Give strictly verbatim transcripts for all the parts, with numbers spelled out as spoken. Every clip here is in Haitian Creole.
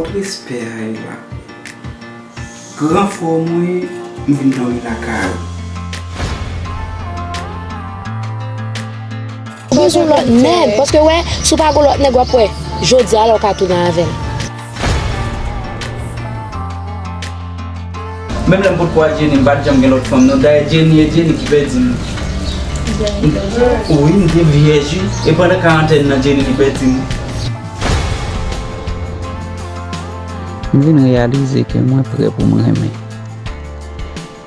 Kot respè a ye la? Gran frè w mwen, m vin dòmi lakay ou. Ou bezwen lòt nèg, paske wè, si w pa gen lòt nèg, w ap wè, jodi a la w ka tounen avè l. Menm lè m potko a Jenny, m pa t janm gen lòt fanm, non. Dayè, Jenny e Jenny ki pèdi m. Wi, m te vyèj, wi. E pandan karantèn nan, Jenny ki pèdi m. M vin reyalize ke mwen prè pou m renmen.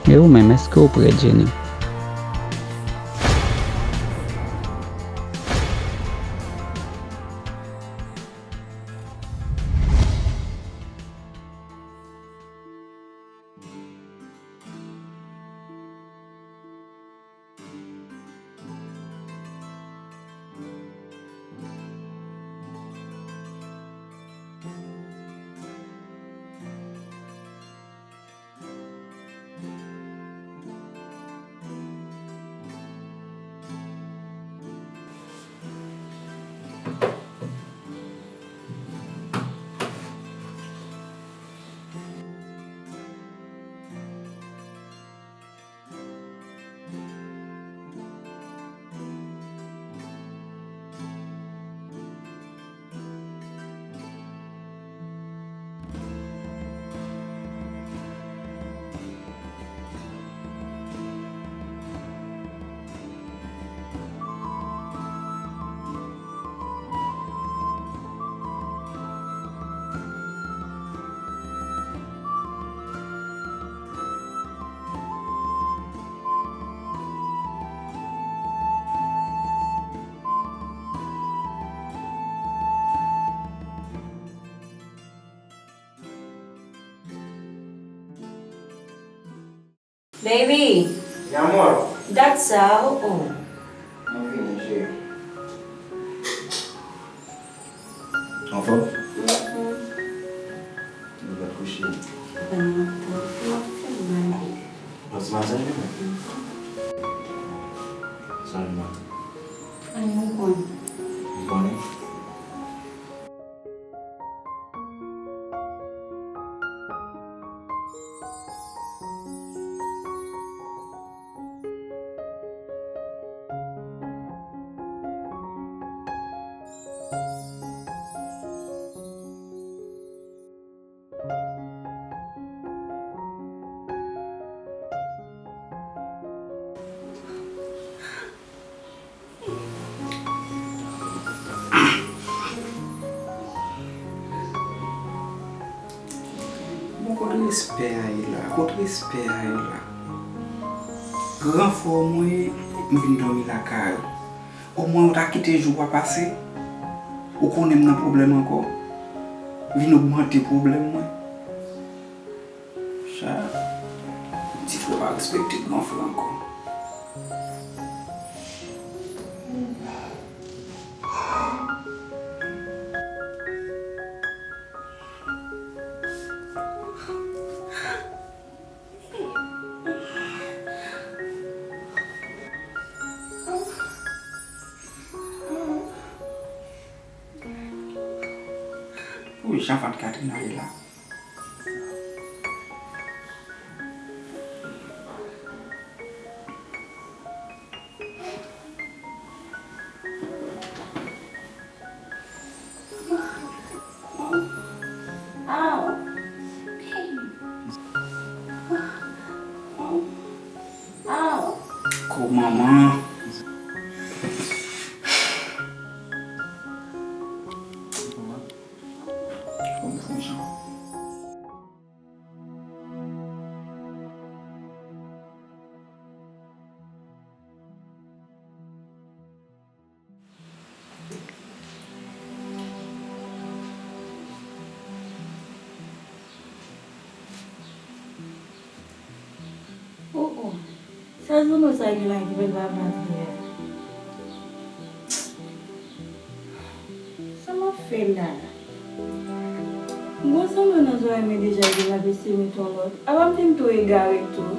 E ou menm, èske w prè, Jenny? Baby. Mi amor. Dat sa, oh, oh. Mwen vini, cheri. Anfòm? Mhm. Nou pral kouche. Mwen, mwen, mwen fè mal. Ou ti masaj, wi. Mhm. Sa l mal? Anyen, ou konnen. Ou konnen? Bon, kot respè a ye la? Kot respè a ye la? Gran frè w mwen, m vin dòmi lakay ou. Omwen ou ta kite jou a pase. Ou konnen m nan pwoblèm ankò. Vin ogmante pwoblèm mwen. Sa, ti frè pa respekte gran frè ankò. Pou jan Fant Katrin ale la. Aw. Aw. Kou manman. Kòm fou jan. Oh, oh. Sa zanno sa gen la ki fè l pa vle antre a? Sa m ap fè la? M gon zanno nan zòrèy mwen deja, epi m ap eseye met yon lòt. Apa m te m tou egare tou?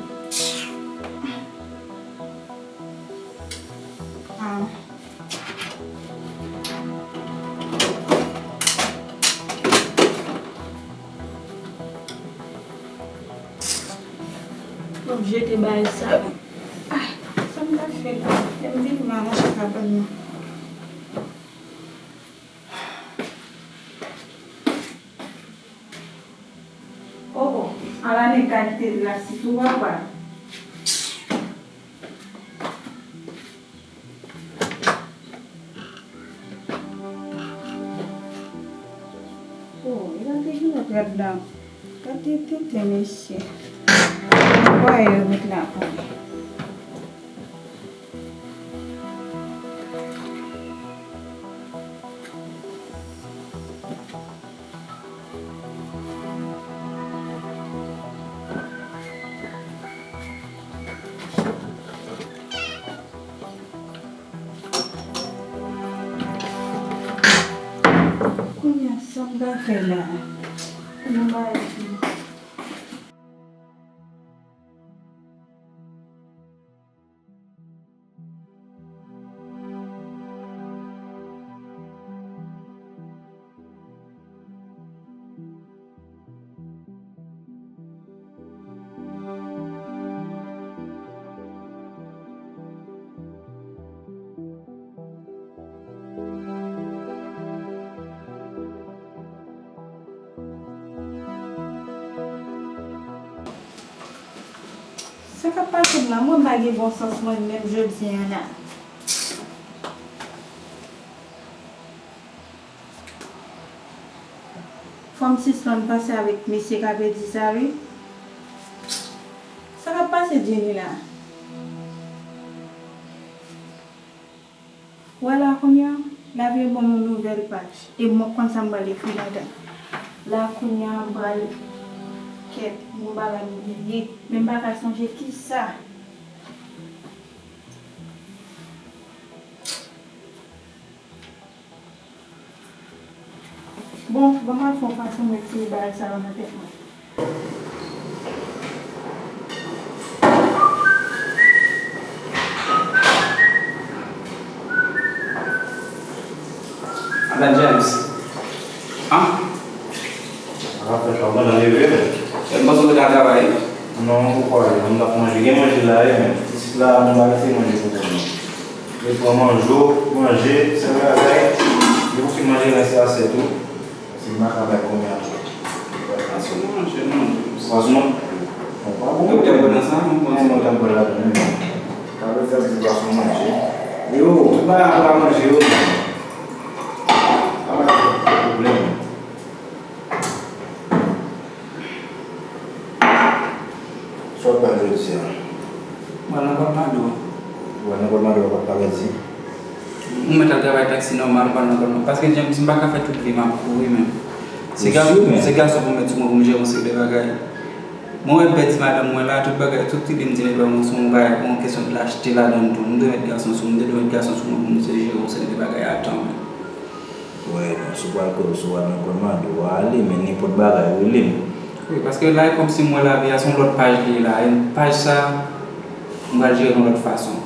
Ah. M ap jete bagay sa. Ay, sa m ta fè la? Lè m vin mal nan chak kabann nan. Oh, oh, ala nèg kalite dra sik ou papa. Oh, e gade kilòt rad la. Gade tenten, mesye. Netwaye yo met la pou li. Kounye a, sa m ta fè la? Kounye a, m pa wè. Sa k ap pase m la? Mwen pa gen bon sans mwen menm jodi a la. Fò m sispann panse avèk mesye k ap di sa wi. Sa k ap pase Jenny la? Wè la kounye a, lavi ban m yon nouvèl paj. E mwen konn sa m pral ekri ladan. La kounye a, m pral kèt, gon bagay m bliye. Men m pa ka sonje kisa. Bon, ban m al fè yon fason m retire bagay sa yo nan tèt mwen. Madan James. An? Sa k ap fèt la, ou gentan leve? M panse w te al travay. Non, ou kwè, m t ap manje. Gen manje la, wi, men isit la, nou pa rete manje pou kò nou. Yo pran manje, manje, sèl bagay, yo pou fin manje rès la, se tou. Se m pa ka bay kòb la tou. Pwason manje, non. Pwason? Bon, pa bon. Ou te pran nan sa, non, bon, mwen te pran ladan menm. Ka vle fè di pwason manje. Yo, tout bagay pa manje yo. Pa bay pwoblèm. Sa w pral jodi a? Mwen nan kòlmado. Ou pral nan kòlmado, w ap pale di? Mwen mèt al travay taksi nòmal, mwen pral nan kòlmado. Paske James, m pa ka fè tout vi m ap kouri menm. Se gason pou m met sou mwen pou m jere yon seri de bagay. Mwen wè m pèdi madanm mwen la, tout bagay, tout ide m di nèg la, mwen se yon bagay, yon kesyon de lachte ladan l tou. M dwe met gason sou mwen, m dwe met gason sou mwen pou m jere yon seri de bagay a tan menm. Wè, bon, si w pral kò, si w pral nan kòlmado, w a ale, men nenpòt bagay, rele m. Wi, paske la, e kòmsi m wè lavi a, se yon lòt paj li ye la. E paj sa, m pral jere l yon lòt fason.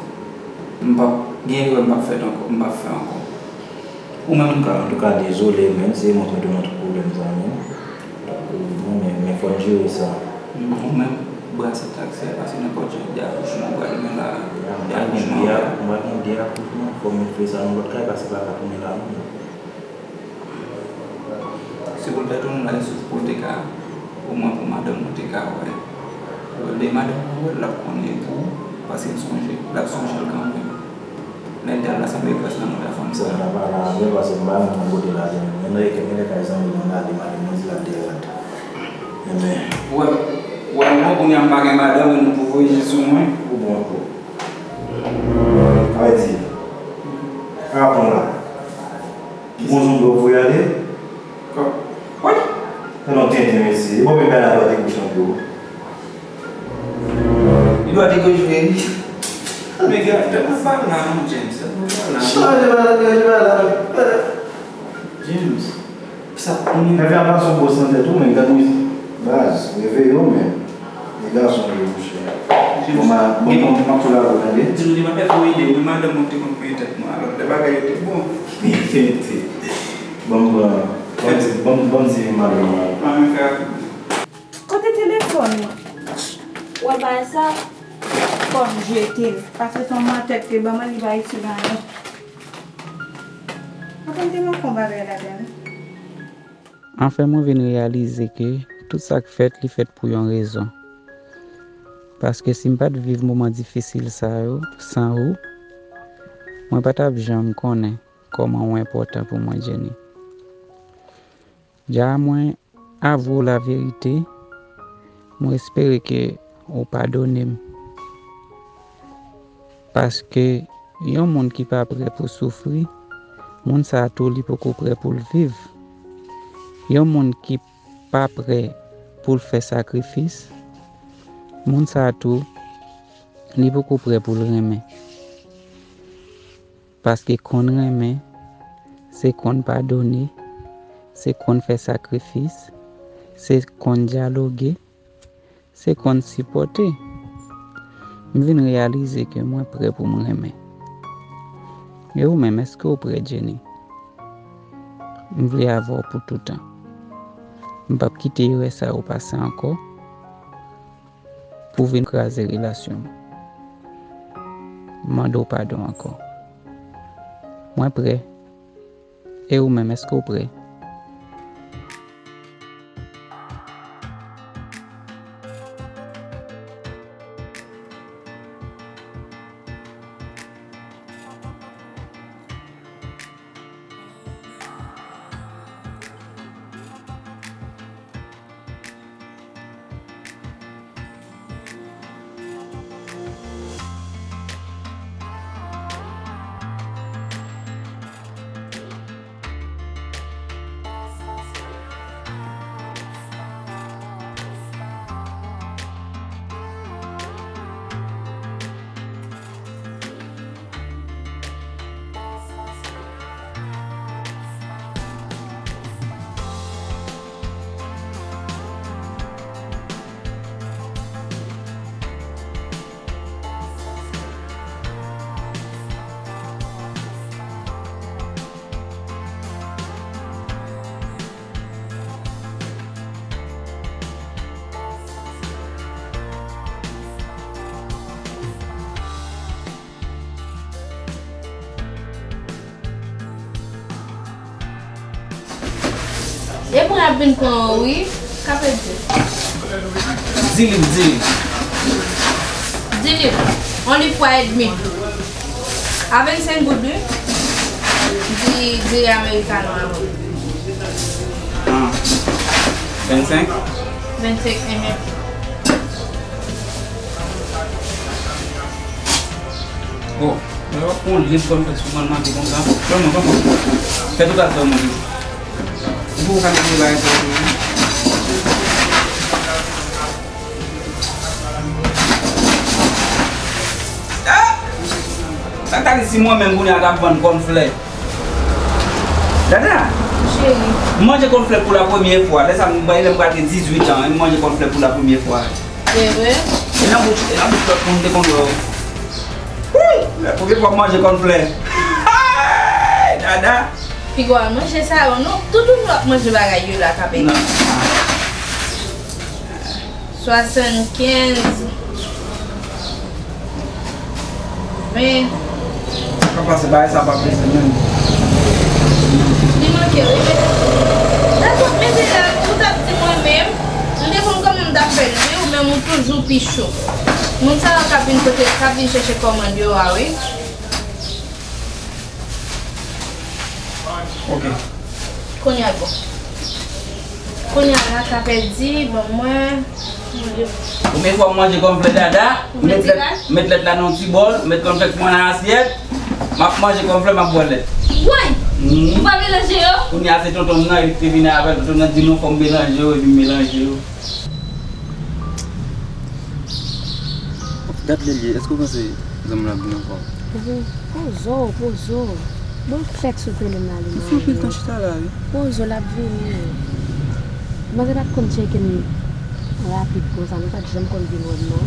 M p ap gen erè m p ap fè ankò, m p ap fè ankò. Ou menm? Antouka, antouka, dezole, men se mwen k mete w nan tout pwoblèm sa, men. Donk, ou, bon, men, men fò n jere sa. Ou menm, brase taksi a, paske nenpòt jan, de akouchman ou pral gen la, de akouchman ou pral. M pa gen de akouchman, fò m fè sa nan lòt kay, paske pa ka tounen la, non. Se pou tèt ou, nou la, se pou te ka, omwen pou madanm nou te ka wè. Wè, de madanm mwen wè, l ap konnen tou, paske l sonje, l ap sonje l kanmenm. Lè l te al la, sanble gras nan mwen la fanm sa. Bon, m ta pale avè l, paske m pa renmen kote l ale menm. Men nan ekip, men lè kay zanmi mwen ale, madanm mwen di l ap dèyè rad. Enben. Wè, wè, mwen kounye a m pa gen madanm, men nou pou voye je sou mwen. Ou bon ankò. Sa vle di, pa pran la. Gon zonbi w voye ale? Kò, wi. Tande yon tenten, mesye. E bò men bagay la dwat e goch nan pye w. Li dwat e goch vre, wi. Men gade, tèt mwen pa la non, James. Tèt mwen pa la non. Chanje bagay la, chanje bagay la. James. Sa, nèg la pase yon bòs nan tèt ou, men gad misye. Baz, reveye w, men. E gason li ye, monchè. Bon, m a, bon, m a, m ap tou lave w, tande? Di nou li pa fè fo ide, wi, madanm mwen te konn peye tèt mwen, alò, lè bagay yo te bon. Bon, m pran, bon, m di, bon, m di, madanm mwen. Pa menm fè rapid. Kote telefòn mwen? Wè, Bagay sa, fò m jete l. Paske se yon mantè k te ban mwen, li pa itil anyen. Apann te manke yon bagay ladan l. Anfen, mwen vin reyalize ke tout sa k fèt, li fèt pou yon rezon. Paske si m pa t viv moman difisil sa yo san ou, mwen pa t ap janm konnen kòman ou enpòtan pou mwen, Jenny. Dja mwen avwe w laverite, mwen espere ke ou padone m. Paske yon moun ki pa prè pou soufri, moun sa a tou li poko prè pou l viv. Yon moun ki pa prè pou l fè sakrifis, moun sa a tou li poko prè pou l renmen. Paske konn renmen, se konn padone, se konn fè sakrifis, se konn dyaloge, se konn sipòte. M vin reyalize ke mwen prè pou m renmen. E ou menm, èske w prè, Jenny? M vle avè w pou toutan. M p ap kite erè sa yo pase ankò pou vin kraze relasyon nou. M mande w padon ankò. Mwen prè. E ou menm, èske w prè? E mwen ap vin pran w wi. Ka pèdi. Di liv, di liv. Di liv. On liv fwa edmi. A vennsenk goud wi. Di, di amerikano a mwen. Ah. Vennsenk? Vennsenk, enhen. Oh, mwen w ap pran yon liv kòm fè sou mwen manje konsa. Pran mwen, pran mwen. Fè tout afè w manje. Ou poko ka mete bagay sa yo. Ah! Sa k ta di si mwen menm kounye a t ap vann kònflè? Dada! Cheri. M manje kònflè pou la premyè fwa. Lè sa, m, lè m pral gen dizuit an, m manje kònflè pou la premyè fwa. Se vre? E nan bouch, e nan bouch lòt moun te konn wè w. Wouy! Lè premye fwa m manje kònflè. Hey! Dada! Piga w al manje sa yo, non? Toutouni w ap manje bagay yo la, ka peye. Non. Swasannkenz. Ven. Papa, se bagay sa pa peze menm. Li manke, wi, men. Dakò, mete la, ou t ap di mwen menm. M te konn kòman m t ap fè l, wi, ou menm ou toujou pi cho. Moun sa yo k ap vin kote, k ap vin chèche kòmand yo a, wi. Ok. Kounye a l bon. Kounye a la, ka pèdi, ban mwen. Premye fwa m manje kònflè Dada, m met lèt, met lèt la nan yon ti bòl, m met kònflè mwen nan asyèt, m ap manje kònflè, m ap bwè lèt. Woy! Mhm. Ou pa melanje yo? Kounye a se tonton m nan, li te vini avè l, tonton m nan di non, fò m melanje yo, epi m melanje yo. Gad lè l ye, èske w panse zanmi w ap vin ankò? Pozo w, pozo w. Bon, flèks sou tele m la, li. Ou fè anpil tan chita la, wi. Pozo l ap vini. Manzè pa t konn tcheke m rapid konsa, non, pa t janm konn vin wè m, non.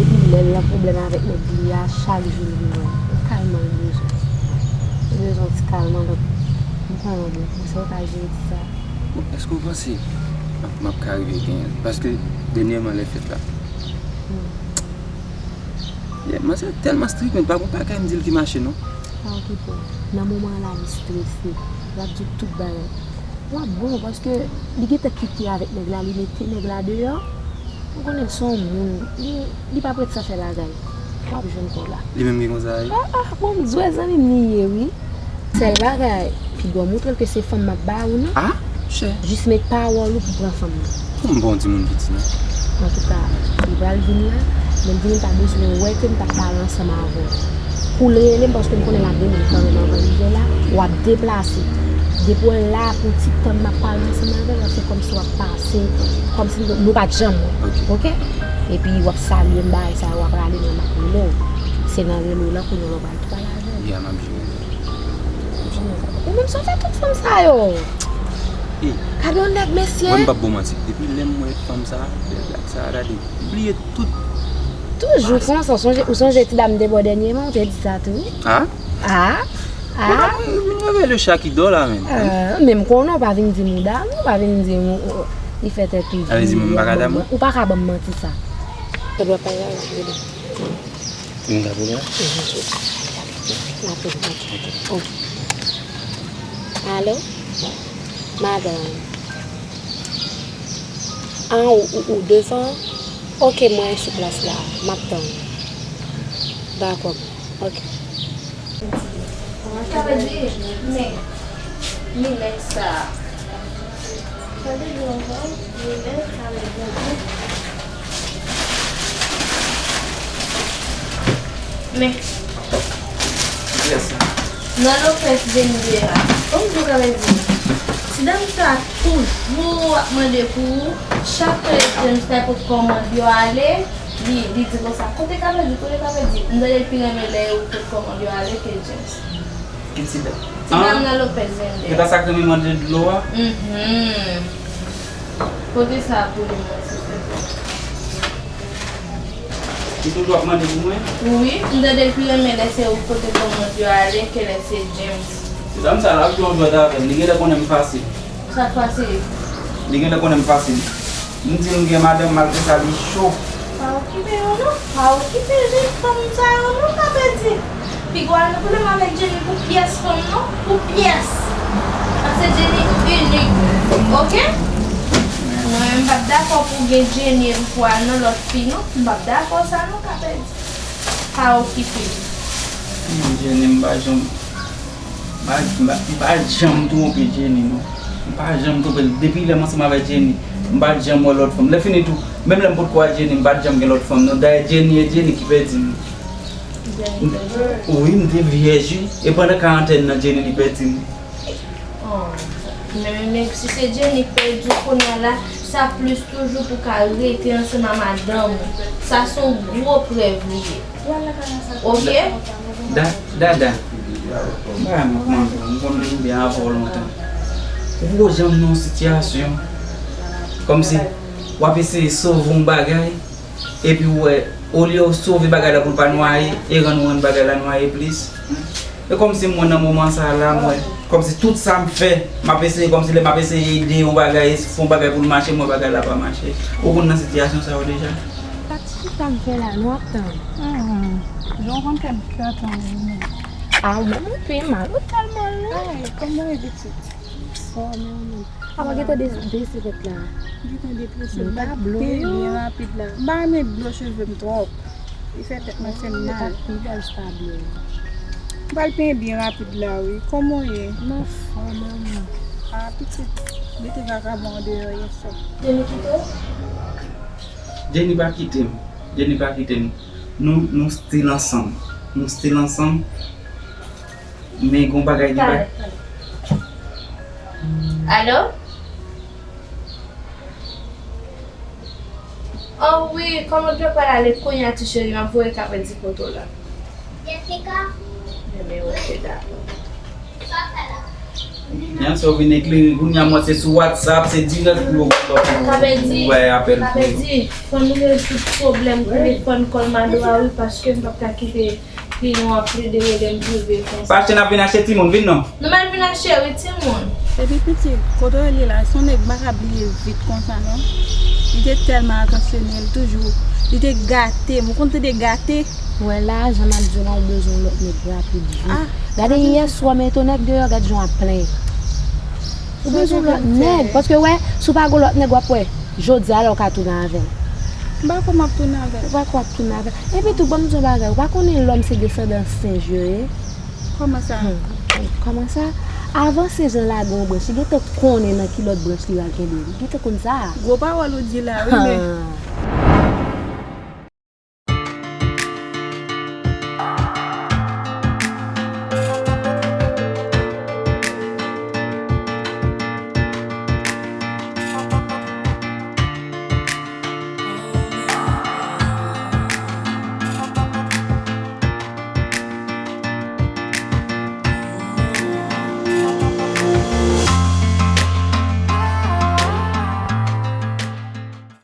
Epi lè l nan pwoblèm avèk nèg li a, chak jou l vin wè m. Kalman l bezwen. Li bezwen yon ti kalman, donk, m pran yon bon. Konsa, w ka jere ti sa. Bon, èske w panse m ap, m ap ka rive genyen l? Paske, dènyèman, lè fèt la, Yeah, manzè tèlman strik, men pa gon bagay m di l ki mache, non. Pa okipe w. Nan moman an la, li strese. L ap di w tout bagay. W ap bon, paske li gentan kite avèk nèg la, li mete nèg la deyò. Ou konnen l se yon moun, li, li pa prèt sa fè lagay. W ap jwenn kò w la. Li menm ki konsa, wi. Ah, ah, bon, m di w zanmi m li ye, wi. Sèl bagay, piga w montre l ke se fanm m ap ba ou, non. Ah, chè. Jis met pawòl ou pou pran fanm nan. Pou m pa yon timoun piti, non. Antouka, li pral vin la, men m di nou pa bezwen wè ke m t ap pale ansanm avè w. Pou l rele m, paske m konnen l ap rele m kanmenm anvan li vin la, w ap deplase. Depi w la pou ti tann m ap pale ansanm avè l, se kòmsi w ap pase, kòmsi nou, nou pa t janm wè. Ok. Ok? Epi w ap salye m, bagay sa yo, w ap rale men m ap rele w. Se nan rele w lan kounye a w pral pale avè m. Yeah, m ap jwenn. Ou menm sa w fè tout fanm sa yo. Gade yon nèg, mesye. Mwen m p ap ba w manti. Depi lè m wè fanm sa, bèl black sa, gade, m bliye tout. Toujou konsa, sonje, ou sonje ti dam de bò dènyèman, ou te di sa tou. Ah? Ah? Ah? Mwen, mwen, mwen, le chat qui dort la, menm. Ah, men m konnen w pa vin di mouda, non, w pa vin di m, ou, ou, li fè tèt li. Sa vle di mwen m pa ka damou? Ou pa ka ban m manti sa. Sa dwa pa la, la, vre. Vin ka pou la? Alo? Madanm. Ah, ou, ou, ou devan? Ok, mwen sou plas la. M ap tann. Dakò. Ok. Sa vle di, men, men nèg sa. Sa vle di ankò, men nèg sa, men bon. Men. Yes. Nan Lopez Vende a, kòm di w ka di, ti dam sa toujou ap mande pou ou, chak lè James pa pot kòmand yo ale, li, li di konsa, kote ka pèdi, kote ka pèdi, m tande l pi renmen lè ou pot kòmand yo ale ke James. Ki ti dam? Ti dam nan Lopez Vende. Gen ta sa k renmen mande dlo a? Mhm. Pote sa pou li, mwen, silvouplè. Li toujou ap mande pou mwen? Wi, m tande l pi renmen lè se ou k pote kòmand yo ale ke lè se James. Ti dam sa la ap jwe yon jwèt avè m, li genlè konnen m fasil. Sa k fasil? Li genlè konnen m fasil. M di l m gen madanm, malgre sa li cho. Pa okipe yo non, pa okipe jenn fanm sa yo non, ka pèdi. Piga w al nan pwoblèm avèk Jenny pou pyès fanm non, pou pyès. Paske Jenny inik, oke? Mwen, m p ap dakò pou w gen Jenny epi pou w al nan lòt fi non, m p ap dakò sa non, ka pèdi. Pa okipe. Jenny, m pa janm, m pa, m pa, m pa janm twonpe Jenny non. M pa janm twonpe l. Depi lè m ansanm avèk Jenny, m pa t janm wè lòt fanm. Lè fini tou, menm lè m potko wè Jenny, m pa t janm gen lòt fanm non. Dayè Jenny e Jenny ki pèdi m. Wi, m te vyèj wi. E pandan karantèn nan Jenny li pèdi m. Oh, men, men, men si se Jenny k pèdi w kounye a la, sa plis toujou pou w ka rete ansanm a madanm ou. Sa se yon gwo prèv li ye. Oke? Da, Dada. Bagay mwen kòmanse, m konn vin byen avè w lontan. Ou poko janm nan yon sitiyasyon kòmsi w ap eseye sove yon bagay, epi w wè, olye w sove bagay la pou l pa nwaye, e rann ou rann bagay la nwaye plis. E kòmsi mwen nan moman sa a la, mwen, kòmsi tout sa m fè, m ap eseye, kòmsi lè m ap eseye ede yon bagay, fè yon bagay pou l mache, m wè bagay la pa mache. Ou konn nan sitiyasyon sa yo deja? Sa ki sa m fè la, nou ap tann. Hmm, jan w konn fè m pè tann ou menm. A, ou menm ou pi mal, ou tèlman lou. Ay, kòman e pitit? Anfòm ou menm? Apa gentan de-, destrese la. Gentan detrese, m bat pen byen rapid la. M pa renmen dlo cheve m twòp. Li fè tèt mwen fè m mal. Li pral, li pral byen rapid la, wi. Kòman w ye? M anfòm, manmi. A, pitit, mete vakabon an deyò yèswa. Jenny kite w? Jenny pa kite m. Jenny pa kite m. Nou, nou still ansanm. Nou still ansanm. Men gon bagay ki pa... Alo? Oh wi, kòmand yo pral ale kounye a ti cheri, m ap voye ka pèdi poto la. Jessica? Ebyen, oke, dakò. Sa w fè la? Jan sa w vin eklere, kounye a mwen se sou WhatsApp, se dirèk pou yo, pou yo bay apèl pou yo. Ka pèdi, fò nou rezoud pwoblèm telefòn kòlmado a wi, paske m p ap ka kite kliyan w ap plede rele m prive konsa. Pa achte, n ap vin achte timoun, vin non. Nou mèt vin achte wi timoun. Epi pitit, kote w ye la, se yon nèg m pa ka bliye vit konsa non. Li te tèlman atansyonèl, toujou. Li te gate m. Ou konn tande gate? Wè la, jan m ap di w la, ou bezwen yon lòt nèg rapid vit. Ah, gade yè swa, men to nèg deyò, gad jan w ap plenyen. Ou bezwen yon lòt nèg, paske wè, si w pa gen lòt nèg, w ap wè, jodi a la, w ka tounen avè l. M pa kwè m ap tounen avè l. Ou pa kwè w ap tounen avè l. Epi tou, ban m di w yon bagay, ou pa konnen lòm se desandan senj yo ye? Kòman sa? Hmm. Kòman sa? Avan senj lan lage yon branch, li gentan konnen nan ki lòt branch li pral kenbe. Li gentan konn sa. Gwo pawòl ou di la, wi, men.